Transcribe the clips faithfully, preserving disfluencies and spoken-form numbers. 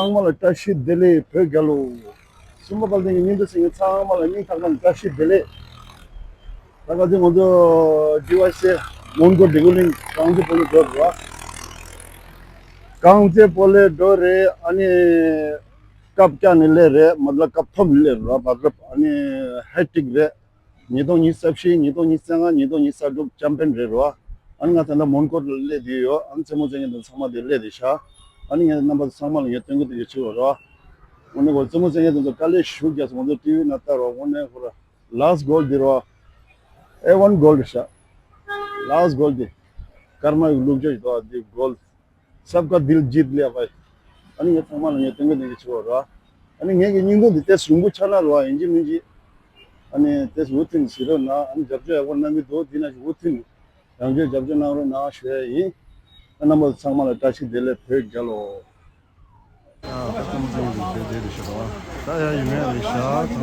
ཚང་མ་ལ་བཀྲ་ཤིས་བདེ་ལེགས་བོད་རྒྱལ་ལོ། གསུམ་པ་དཔལ་ལྡན་གྱི་སྙིང་འདུས་སེང་གེ་ཚང་མ་ལ་སྙིང་ཐག་པ་ནས་བཀྲ་ཤིས་བདེ་ལེགས། ད་ག་ཚོད་ང་ཚོ་ཌི་ཝའི་སི་མོན་གྷོ་འགྲོ་གི་ཡིན། རྐང་རྩེད་སྤོ་ལོ་འགྲོ་རེད་བ། རྐང་རྩེད་སྤོ་ལོ་འགྲོ་རེད། ཨ་ནི་སྐབས་བཀྱག་ནས་སླེབས་རེད། མ་ལ་སྐབས་ཐོབ་ནས་སླེབས་རེད་བ། མ་ལ་ཨ་ནི་ཧེ་ཀྲིག་རེད། ཉིས་སྟོང་ཉི་ཤུ་རྩ་བཞི། ཉིས་སྟོང་ཉི་ཤུ་རྩ་ལྔ། ཉིས་སྟོང་ཉི་ཤུ་རྩ་དྲུག་ཅམ་པན་རེད་རོ། ཨ་ནི་ང་ད་ལྟ་མོན་གྷོ་ལ་སླེབས་བསྡད་ཡོད། ཨ་ནི་རྩེད་མོ་རྩེ་མཁན་དང་ཚང་མ་དེ་སླེབས་བསྡད་ཤག་ཨ་ནི་ངས་རྣམ་པ་ཚོ་ཚང་མ་ལ་ངས་སྟོན་གི་སྟོན་གི་བྱེད་དགོས་རོ། དངོས་གནས་ཁོ་རྩེད་མོ་རྩེ་མཁན་དེ་ཚོ་དཀའ་ལས་ཞེ་པོ་རྒྱག་སོང་། ང་ཚོ་ཊི་ཝི་ནང་ལྟ་རོ། དངོས་གནས་ཁོ་ར་ལཱ་སི་གོལ་དེ་རོ། ཨེ་ཝན་གོལ་རེད་ཤག་ལཱ་སི་གོལ་དེ་ཀརྨ་ཡི་ལུག་རྒྱུ་ཡི་དོ་དེ་གོལ། सबका दिल जीत लिया भाई། ཨ་ནི་ངས་ཚང་མ་ལ་ངས་སྟོན་གི་སྟོན་གི་བྱེད་དགོས་རོ། ཨ་ནི་ངས་ཀྱི་སྙིང་སྟོབས་འདི་ཏོག་ཙམ་ཡོང་གི་ཆགས་ན་རོ། ཡིན་གཅིག་མིན་གཅིག་ཨ་ནི་ཏོག་ཙམ་འུ་ཐུག་ནས་བྱེད་རོགས་གནང་། ཨ་ནི་རྒྱབ་སྐྱོར་ཡག་པོ་གནང་གི་འདུག་འདི་ན་ཞིག་འུ་ཐུག་ནས་རང་ཚོས་རྒྱབ་སྐྱོར་གནང་རོགས་གནང་ཞུ་ཡ་ཡིན། ཨ་རྣམ་པ་ཚང་མ་ལ་བཀྲ་ཤིས་བདེ་ལེགས། བོད་རྒྱལ་ལོ། ད་ལྟ་མོ་ཚང་གི་དེ་དེ་རེད་ཤག་ད་ཡ་ཡིན་ངེས་རེད་ཤག་ཚང་མ།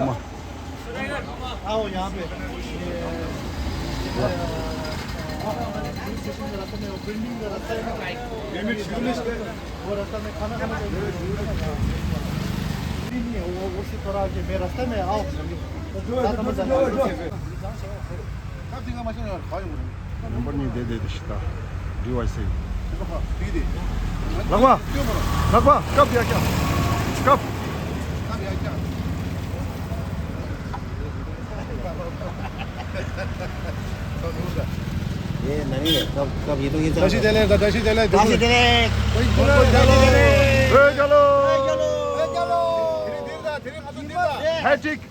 ནམ་བར་གཉིས་བསྡད་བསྡད་དེ་ཤི་ད། ཌི་ཝའི་སི། ལག་པ། ལག་པ། སྐབས་ཡ་སྐྱབས། སྐབས། ཡེ་ན་ནི་སྐབས་སྐབས་ཡིན་དུ་ཡིན་ཙང་། བཀྲ་ཤིས་བདེ་ལེགས། བཀྲ་ཤིས་བདེ་ལེགས། བཀྲ་ཤིས་བདེ་ལེགས། བོད་རྒྱལ་ལོ། བོད་རྒྱལ་ལོ། བོད་རྒྱལ་ལོ། དེ་རིང་དེ་རིང་ང་ཚོ་འདི་ལ་ཧེ་ཀྲིག་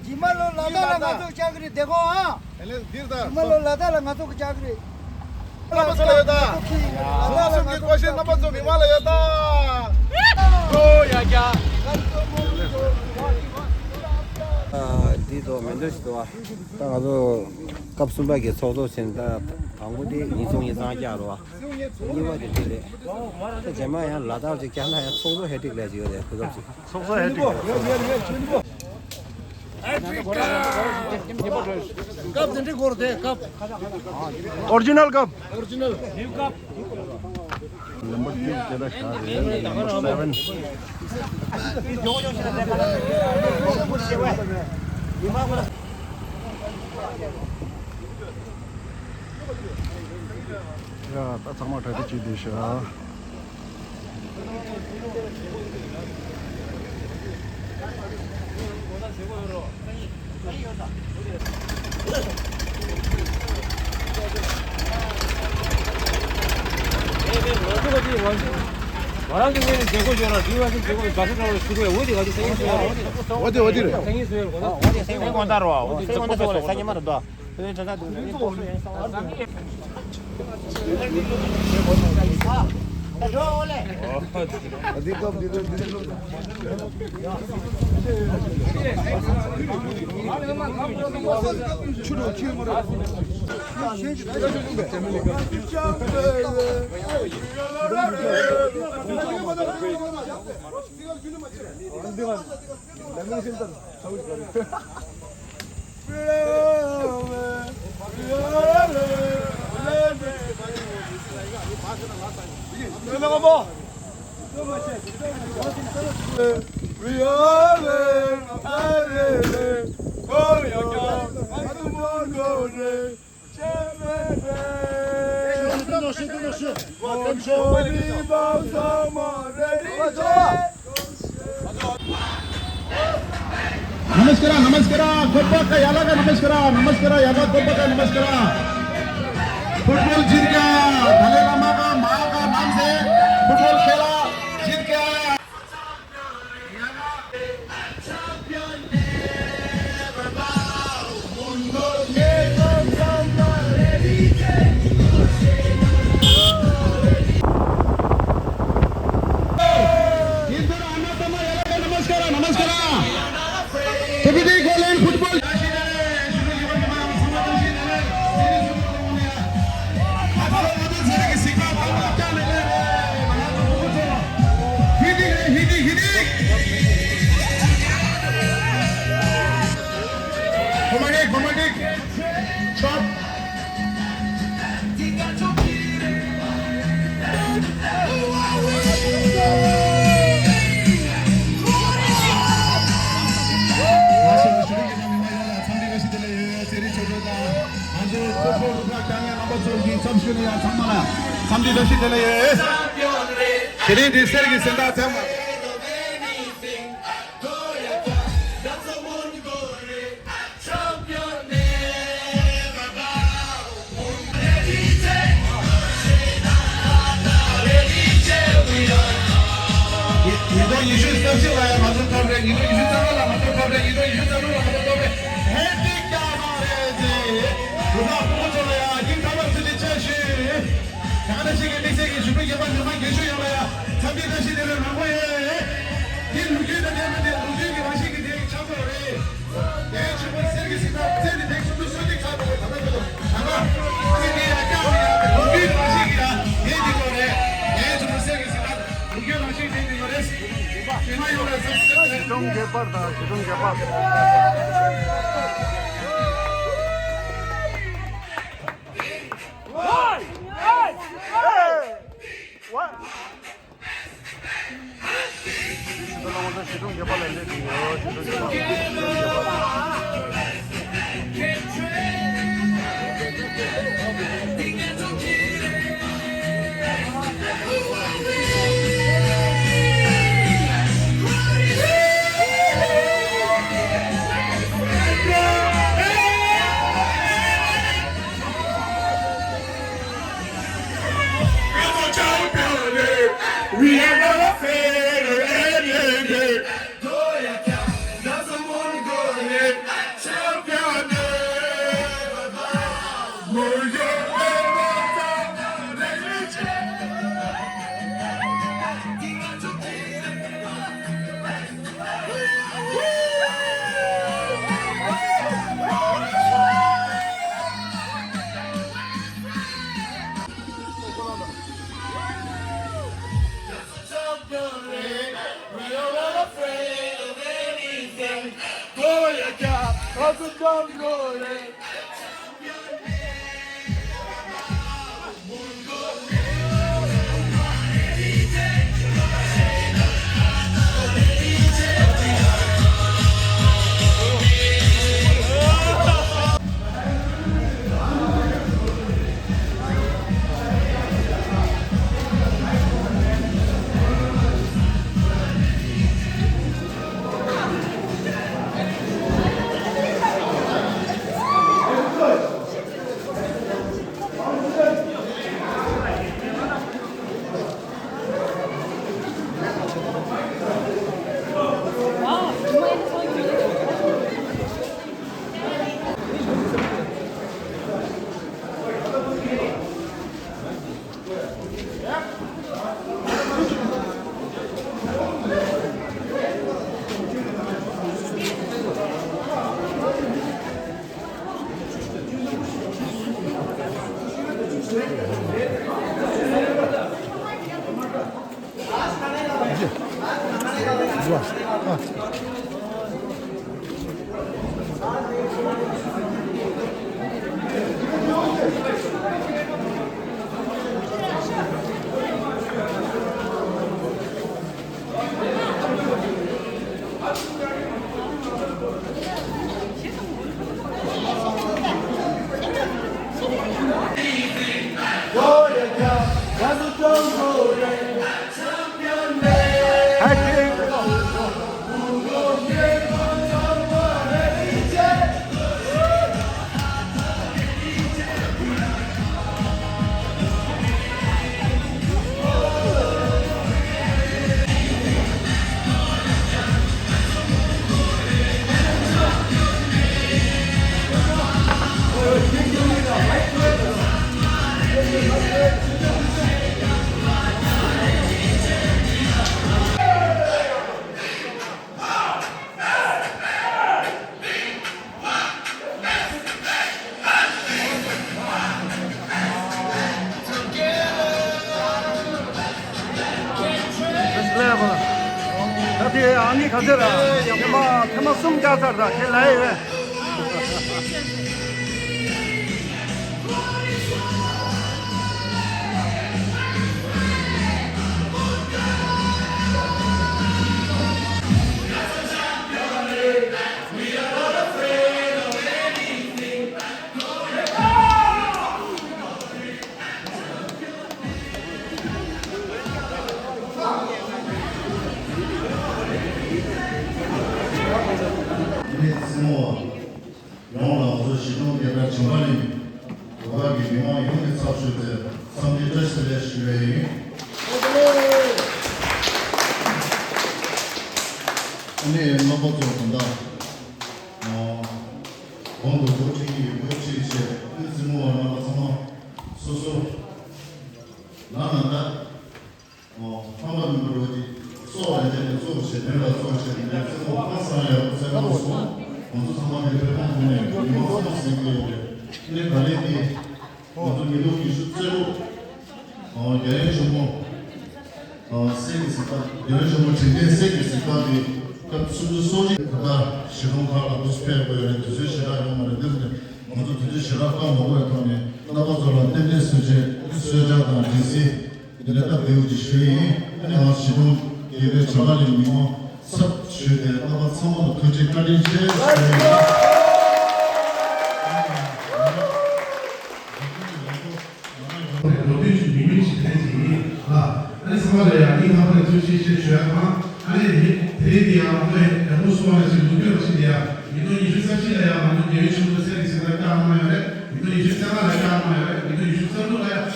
ཇི་མ་ལོ་ལ་དྭགས་ལ་ང་ཚོ་བཅར་གི་རེད། བདེ་གོ་ཨ། དེ་ལས་འདིར་དང་ཇི་མ་ལོ་ལ་དྭགས་ལ་ང་ཚོ་བཅར་གི་རེད། རྣམ་པ་ཚོ་ལ་ཡོད་ད། ལ་དྭགས་ལ་ང་ཚོ་བཅར་གི་རེད། རྣམ་པ་ཚོ་མི་མང་ལ་ཡོད་ད། ཨོ་ཡ་ཡ། འདི་ཚོ་མེ་མདོ་ཞིག་འདུག་ཨ། ད་ང་ཚོ་སྐབས་གསུམ་པ་གི་ཚོགས་གཙོ་ཟིན། ད་དང་པོ་དེ་ཉིས་སྟོང་ཉི་ཤུ་རྩ་ལྔ་བརྒྱབ་རོགས། གཉིས་པ་དེ་འདི་རེད། ད་རྗེས་མ་ཡང་ལ་དྭགས་ཅིག་བསྐྱངས་ན་ཡང་ཚོགས་གཙོ་ཧེ་ཀྲིག་ལས་ཅིག་ཡོད་རེད། གོ་སྐབས་ཅིག་ཚོགས་གཙོ་ཧེ་ཀྲིག་སྐབས་དེ་འདྲའི་སྐོར་དེ་སྐབས། ཨོ་རི་ཇི་ནལ་སྐབས། ཨོ་རི་ཇི་ནལ། ནམ་བར་ཏིག་དེ་ལ་ཤར་རེད། ནམ་བར་སེ་བེན། ཡ་ད་ཚང་མ་གྲ་སྒྲིག་བྱས་བསྡད་ཤག་ང་རང་གི་ངོས་ནས་མཛད་སྒོ་ཞུ་ར། དུས་བ་ཞིག་མཛད་སྒོ་བ་ཤ་ཁྲ་བ་ཞུ་དགོས། འོ་དེ་ག་དུས་སང་ཉིན་ཞུ་ཡ་རེད། འོ་དེ་འོ་དེ་རེད། སང་ཉིན་ཞུ་ཡ་རེད། འོ་དེ་སང་ཉིན་དགོང་དག་རེད་བ། འོ་དེ་ཚོགས་པ་ཞོག་སང་ཉིན་མ་རེད་དོ། དེ་ཚོགས་པ་ཞོག་སང་ཉིན། नमस्कार, नमस्कार, कोब्बा का याला का नमस्कार, नमस्कार, याला कोब्बा का नमस्कार। फुटबॉल जीत गया, दलाई लामा का माँ का नाम से फुटबॉल खेला, जीत गया। नमस्कार, नमस्कार। Deputy Golden Football। ཡ་ཚང་མ་ལ་འཚམས་འདྲི་བཀྲ་ཤིས་བདེ་ལེགས། དེ་རིང་འདི་གསེར་གྱི་གཟེངས་རྟགས་ཚང་མ། ཉིས་སྟོང་ཉི་ཤུ་རྩ་གཅིག་ལ་ཡང་ང་ཚོ་ཐོབ་རེད། ཉིས་སྟོང་ཉི་ཤུ་རྩ་ལྔ་ལ་ང་ཚོ་ཐོབ་རེད། ཉིས་སྟོང་ཉི་ཤུ་རྩ་དྲུག་ལ་ང་ཚོ་ཐོབ་རེད། ཧེ་ཏིག་ཀྱང་མ་རེད་ཟེར། རུ་ཁག་ཕྲུ་གུ་ཚོ་ལ་ཡང་སྙིང་ཐག་པ་ནས་ཐུགས་རྗེ་ཆེ་ཞུ། ད་ག་ནང་བཞིན་གྱི་དམིགས་བསལ་གྱི་ཞུ་སྤྲོ་རྒྱས་པ་ཉི་མ་རྒན་ཤོས་ཡོངས་ལ་ཡང་འཚམས་འདྲི་བཀྲ་ཤིས་བདེ་ལེགས་མང་པོ་ཡོད། འདི་ལོ་རྒྱུས་དང་ལྡན་པ་དེ་ལོ་རྒྱུས་ཀྱི་རང་བཞིན་གྱི་དེ་ཆགས་ཐུབ་རེད། ངའི་ཆུང་མ་གསེར་གྱི་གཟེངས་རྟགས་རྩེ་ནས་ཐེངས་སུམ་ཅུ་སོ་གཅིག་ཆགས་འདུག་ད་ལྟ་ཚོ་ད་ལྟ་ཚེ་འདི་ཡང་བསྐྱངས་ནས་ཡང་ལོ་རྒྱུས་རང་བཞིན་གྱི་ཡང་ངའི་འདི་ལོ་རེད། ངའི་ཆུང་མ་གསེར་གྱི་གཟེངས་རྟགས་ལོ་རྒྱུས་རང་བཞིན་ལྡན་གྱི་ཡོད་རེད། ཉི་མ་ཡོངས་ལ་འཚམས་འདྲི། ཞི་མཐུན་ཁྱད་པར་དང་ཞི་མཐུན་ཁྱད་པར། We are gonna fail any day. ད་དེ་ཨ་ནི་ག་ཚོད་ར། ཐེངས་མ་ཐེངས་མ་གསུམ་བརྒྱབ་ཚར། ད་དེ་ལ་ཡོད། ཡོངས་ལ་ང་ཚོ་གཞིས་གྲོང་རྒྱལ་ཁབ་བྱང་མ་གླིང་རུ་ཁག་གི་མི་མང་ཡོངས་ཀྱི་ཚབ་ཞུས་ཏེ་འཚམས་འདྲི་བཀྲ་ཤིས་བདེ་ལེགས་ཞུ་བ་ཡིན། ཨ་ནི་རྣམ་པ་ཚོ་ད་ལྟ་གོང་དུ་འགོ་ཁྲིད་ཀྱི་འགོ་ཁྲིད་བྱས་ཨ་ནི་བཙུན་མོ་བ་རྣམ་པ་ཚང་མ་སོ་སོ་ལ་ན་ད། ཨོ། ཕ་མ་མི་འགྲོ་གི་གཙོ་བོ་ལས་དེ་ནི་གཙོ་བོ་བྱེད་དོན་ལ་གཙོ་བོ་བྱེད་དོན་ལ་བཙན་པོ་ཧང་སང་ཡག་པོ་བཙན་པོ་སོང་། ང་ཚོ་ཚང་མ་ནི་བོད་ཕན་ཐོག་ནས་མི་མང་ཚང་མ་ཟིན་གྱི་ཡོད་རེད། ཨ་ནི་ག་ལེ་དེ་ང་ཚོ་ཉིས་སྟོང་ཉི་ཤུ་རྩ་དྲུག་ཨོ། རྒྱལ་ཡོངས་ཆེན་མོ་ཨོ། སྲས་ཀྱི་གཟེངས་རྟགས། རྒྱལ་ཡོངས་ཆེན་མོ་དྲན་རྟེན་སྲས་ཀྱི་གཟེངས་རྟགས་དེ་སྐབས་སུམ་ཅུ་སོ་གཅིག་ད་ལྟ་གཞིས་གྲོང་ཁག་ལ་འདུག་སེ་ཕེབས་དགོས་ཡོད་རེད། དུས་ཚོད་ཞེ་དྲག་ཡོད་མ་རེད། འདི་ནི་ང་ཚོ་དུས་ཚོད་ཞེ་དྲག་བཀག་མ་དགོས་པའི་ཐོག་ནས་རྣམ་པ་ཚོ་ལ་རྟེན་འབྲེལ་གསོལ་ཇ་གསོལ་ཇ་དང་སྦྱིན་སྲེག་འདི་འདྲ་སྟབས་བདེ་བོ་ཅིག་ཞུས་ཡིན། ཨ་ནི་ང་གཞིས་གྲོང་རྒྱལ་བའི་བྱ་བ་ལས་མི་མང་ཚབ་ཞུས་ཏེ་རྣམ་པ་ཚང་མ་ལ་ཐུགས་རྗེ་བཀའ་དྲིན་ཆེ་ཞུ་ཡིན། ལོ་དུས་ཀྱི་ཉིན་མོ་ཞིག་རེད་ཅིག་ཡིན་ལ། ཨ་ནི་ཚང་མ་ལ་ཡང་སྙིང་ཐག་པ་ནས་ཐུགས་རྗེ་ཆེ་ཞུ་ཡ་དང་། ཨ་ནི་དེ་རིང་དེ་ཡང་ང་ཚོས་ཡག་པོ་གསུངས་པ་ནང་བཞིན་ལོ་རྒྱུས་རང་བཞིན་དེ་ཡང་ཉིས་སྟོང་ཉི་ཤུ་རྩ་གཅིག་ལ་ཡང་ང་ཚོ་རྒྱལ་བའི་ཆེན་མོ་སྲས་ཀྱི་གཟེངས་རྟགས་བཀའ་གནང་ཡོད་རེད། ཉིས་སྟོང་ཉི་ཤུ་རྩ་ལྔ་ལ་བཀའ་གནང་ཡོད་རེད། ཉིས་སྟོང་ཉི་ཤུ་རྩ་དྲུག་ལ་ཡང་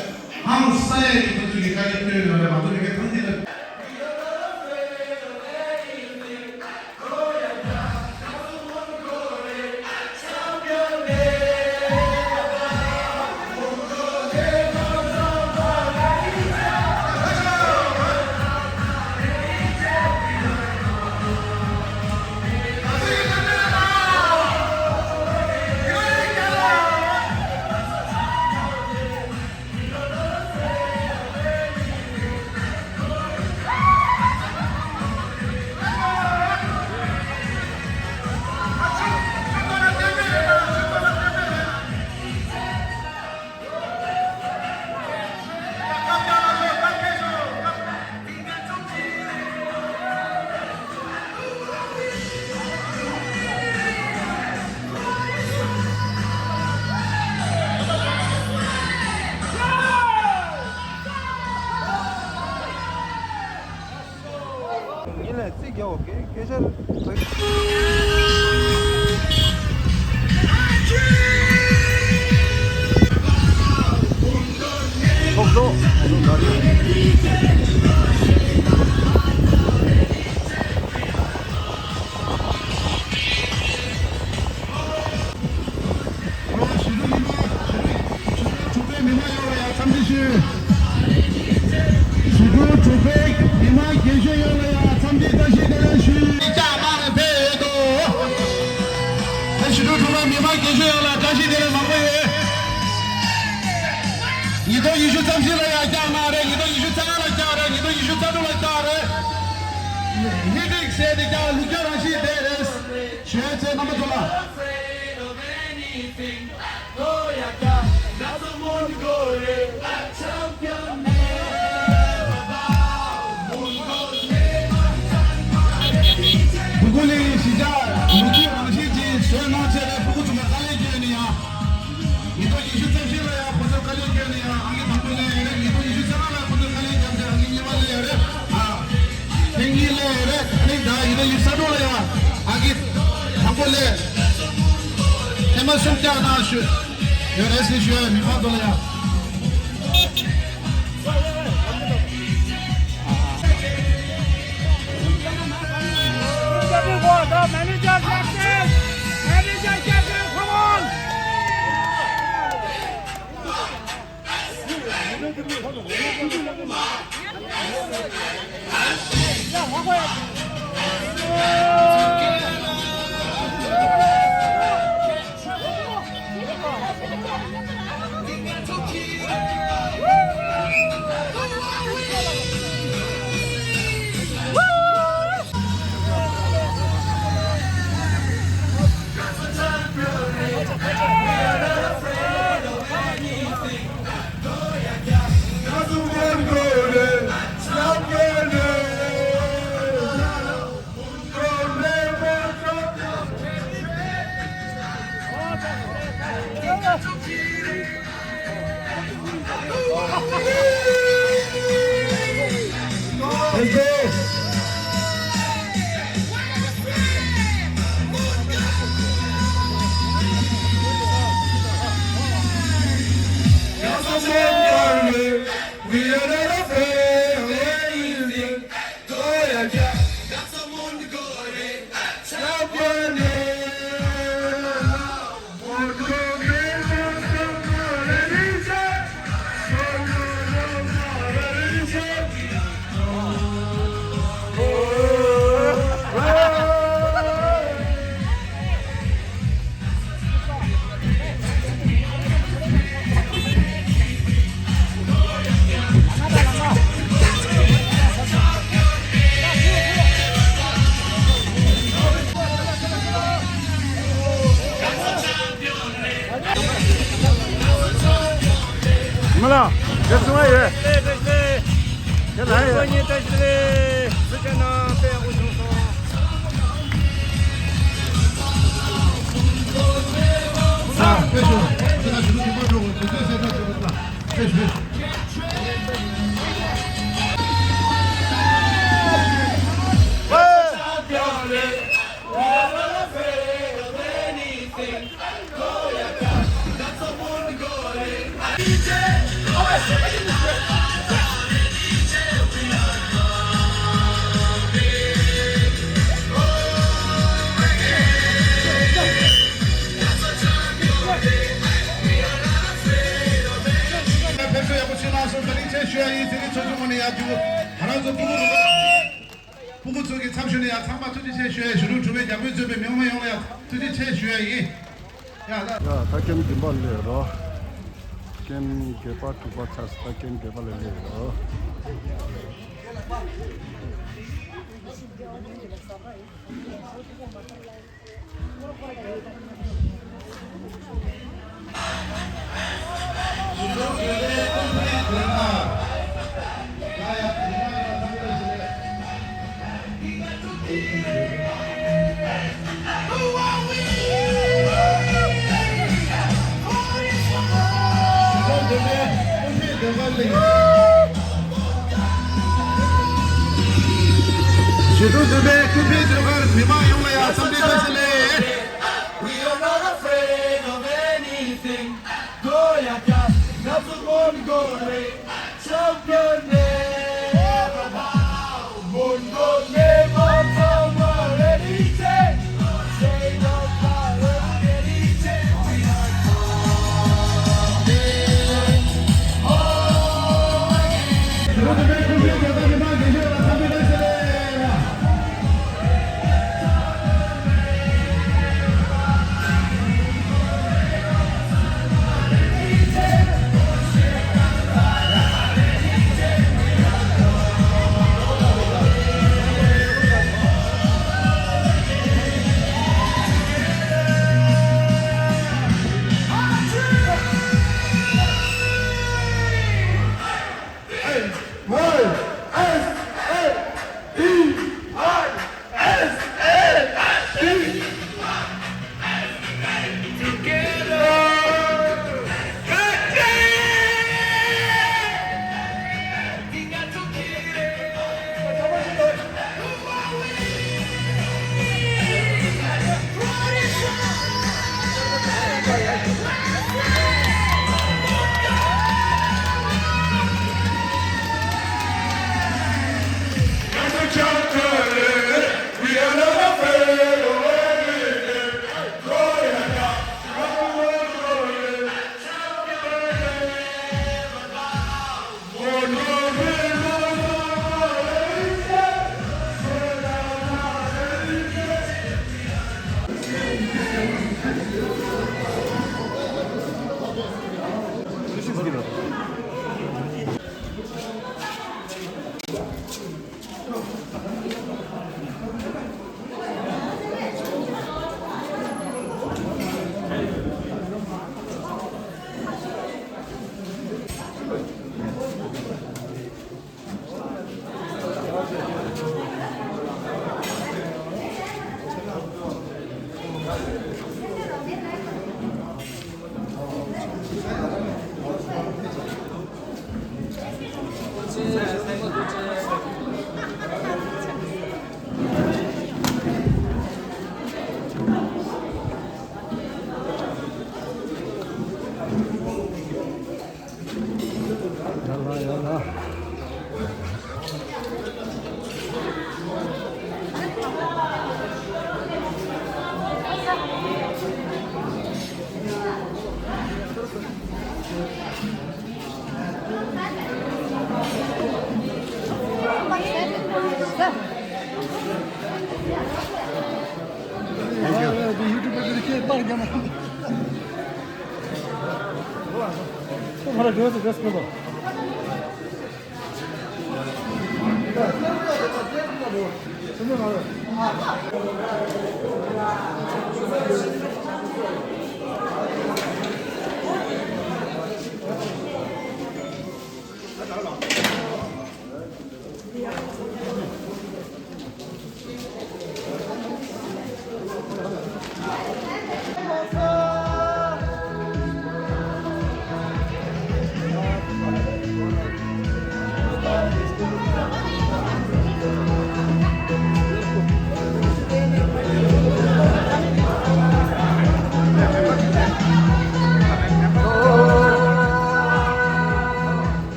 ཧང་སང་ཡས་ཀྱི་ཁོ་ཚོས་ཀྱི་དཀའ་ལས་བསྐྱོན་ཡོད་རེད། ང་ཚོ་མི་སྒེར་ཐང་འདི་ལ། ཡིན་ལ་རྩིས་རྒྱག་འོ། སྐད་སྐད་ཆ་ཚོགས་གཙོ། གཞིས་ལུས་མི་མང་། གཞིས་ལུས་གྲུབ་པའི་མི་མང་ཡོངས་ལ་ཡང་འཚམས་འདྲི་ཞུ། གཞིས་ལུས་གྲུབ་པའི་མི་མང་རྒན་གཞོན་ཡོངས་ལ་ཡང་འཚམས་འདྲི་བཀྲ་ཤིས་བདེ་ལེགས་ཞུ། བཀྲ་ཤིས་བདེ་ལེགས་ཞུ། གཞིས་ལུས་གྲུབ་པའི་མི་མང་རྒན་གཞོན་ཡོངས་ལ་བཀྲ་ཤིས་བདེ་ལེགས་མང་པོ་ཡོད། ཉིས་སྟོང་ཉི་ཤུ་རྩ་བཞི་ལ་ཡང་བཀྲ་ཤིས་བདེ་ལེགས་རེད། ཉིས་སྟོང་ཉི་ཤུ་རྩ་ལྔ་ལ་བཀྲ་ཤིས་བདེ་ལེགས་རེད། ཉིས་སྟོང་ཉི་ཤུ་རྩ་དྲུག་ལ་བཀྲ་ཤིས་བདེ་ལེགས་རེད། ཧི་ཏིག་ཟེར་ཏེ་ཀྱང་ལུག་ཀྱང་རང་ཤི་བསྡད་རེད། ཞུ་ཡ་ཚེ་རྣམ་པ་ཚོ་ལ། ཕུ་གུ་ལི་གཞིས་ཆགས་ལུག་ཀྱང་རང་ཤི་ཅིག་བཟོས་གནང་བྱས་རེད། ཕྲུ་གུ་ཚོ་ལ་དཀའ་ལས་བསྐྱོན་ནས་ཡང་། ཉིས་སྟོང་ཉི་ཤུ་རྩ་བཞི་ལ་ཡང་ཁོ་ཚོ་དཀའ་ལས་བསྐྱོན་ནས་ཡང་ཨང་ཀི་དང་པོ་སླེབས་ཡོད་རེད། ཉིས་སྟོང་ཉི་ཤུ་རྩ་ལྔ་ལ་ཁོ་ཚོ་དཀའ་ལས་བརྒྱབ་བྱས་ཨང་ཀི་གཉིས་པ་སླེབས་ཡོད་རེད། ཨ། ཐེངས་གཉིས་སླེབས་ཡོད་རེད། ཨ་ནི་ད་ཡིན་ན་ཉི་ཤུ་རྩ་དྲུག་ལ་ཡང་ཨང་ཀི་དང་པོ་སླེབས། ཐེངས་མ་གསུམ་བཀྲ་ཤིས་བདེ་ལེགས་ཞུ་ཡོད་རེད་ཟེར་ཞུ་ཡ་མི་མང་ཚོ་ལ་ཡང་། Manager Captain! Manager Captain, come on! མི་ལ་དེ་སུ་བ་ཡོད། དེ་ལ་ཡོད། ཁོ་གཉིས་བཀྲ་ཤིས་བདེ་ལེགས། སུ་ཅན་ནང་དཔེ་ཡག་པོ་བྱུང་སོང་། ཨ་དཔེ་ཞུ། ཁྱེད་ལ་ཞུ་གི་མ་འགྲོ་གི་དུས་ཚོད་གསལ་ཐག་ཆོད་པ། དཔེ་ཞུ། ཕེབས་བསུ་ཡག་པོ་བྱས་གནང་སོང་། བཀའ་དྲིན་ཆེ་ཞུ་ཡ་ཡིན། དེ་རིང་ཚོགས་ཆུང་ངོས་ནས་ཡ་རྒྱུ་ང་རང་ཚོ་སྤུ་གུ་རུ་སྤུ་གུ་ཚོ་གི་ཚབ་ཞུས་ནས་ཡ་ཚང་མ་ཐུགས་རྗེ་ཆེ་ཞུ་ཡ། གཞོན་ནུ་གྲུབ་པའི་རྒྱབ་སྐྱོར་མཛད་པའི་མི་མང་ཡོངས་ལ་ཡ་ཐུགས་རྗེ་ཆེ་ཞུ་ཡ་ཡིན། ཡ་ད། ཡ་ད་ཀེམ་བདུན་པ་སླེབས་རོ། ཀེམ་བརྒྱད་པ་དྲུག་པ་ཚར་སོང་། ད་ཀེམ་བརྒྱད་པ་ལ་སླེབས་རོ། ཞི་ཁྲོ་འདོན་པའི་ཀུན་ཕན་ཟློས་གར་མི་མང་ཡོངས་ལ་ཡང་འཚམས་འདྲི་བཀྲ་ཤིས་བདེ་ལེགས། We are not afraid of anything. Goya, that's the one glory. Champion never bow. Mundo never bow. Ready, take. Say no power, ready, take. We are coming home again. ཡ་ལ་ཡ་ལ།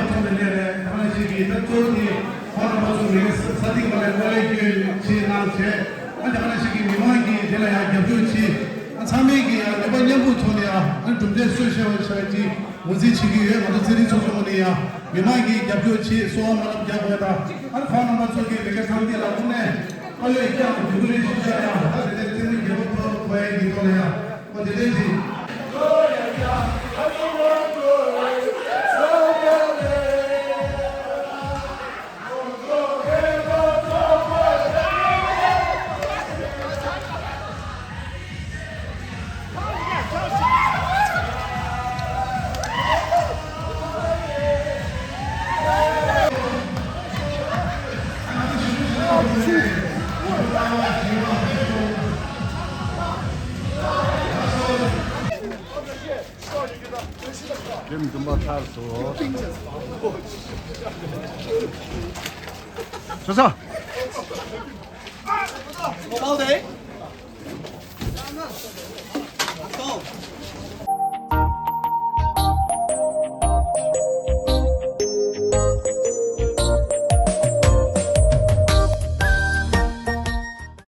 ཐོག་ནས་ལས་རེད། ད་ང་ཞིག་གིས་ད་གཙོ་བོ་དེ་ཁོང་རྣམ་པ་ཚོ་མི་ས་ཐིག་ལ་ལས་ཀོ་ལས་སྐྱོན་བྱེད་གནང་བྱས། ཨ་ད་ང་ཞིག་གིས་མི་མང་གིས་དེ་ལ་ཡང་རྒྱབ་སྐྱོར་བྱེད། ཨ་ཚང་མས་ཀྱིས་ཡང་ནུས་པ་མཉམ་སྤུངས་ཐོག་ནས་ཨ་ཨ་གྲུབ་འབྲས་སོན་ཤེས་པ་ཤ་ཅིག་ངོས་འཛིན་བྱེད་ཀྱི་ཡོད། ང་ཚོ་ཚན་རིག་ཚོགས་ཆུང་ནས་ཡང་མི་མང་གིས་རྒྱབ་སྐྱོར་བྱེད། གསོལ་བ་སྨོན་ལམ་རྒྱག་དགོས། ད་ཨ་ཁོང་རྣམ་པ་ཚོ་གིས་ལས་ཀ་ཚང་མ་དེ་ལ་དངོས་གནས་ཨ་ལོས་ཀྱང་འདུག་རེད་ཤུགས་ཆེ་ཡང་ད་དེ་ནས་ཚན་རིག་རྒྱལ་པོ་ཕོ་ཕོ་ཡ་གི་ཐོག་ནས་ཡང་། རིམ་བདུན་པ་ཚར་སོང་། སོ་སོ།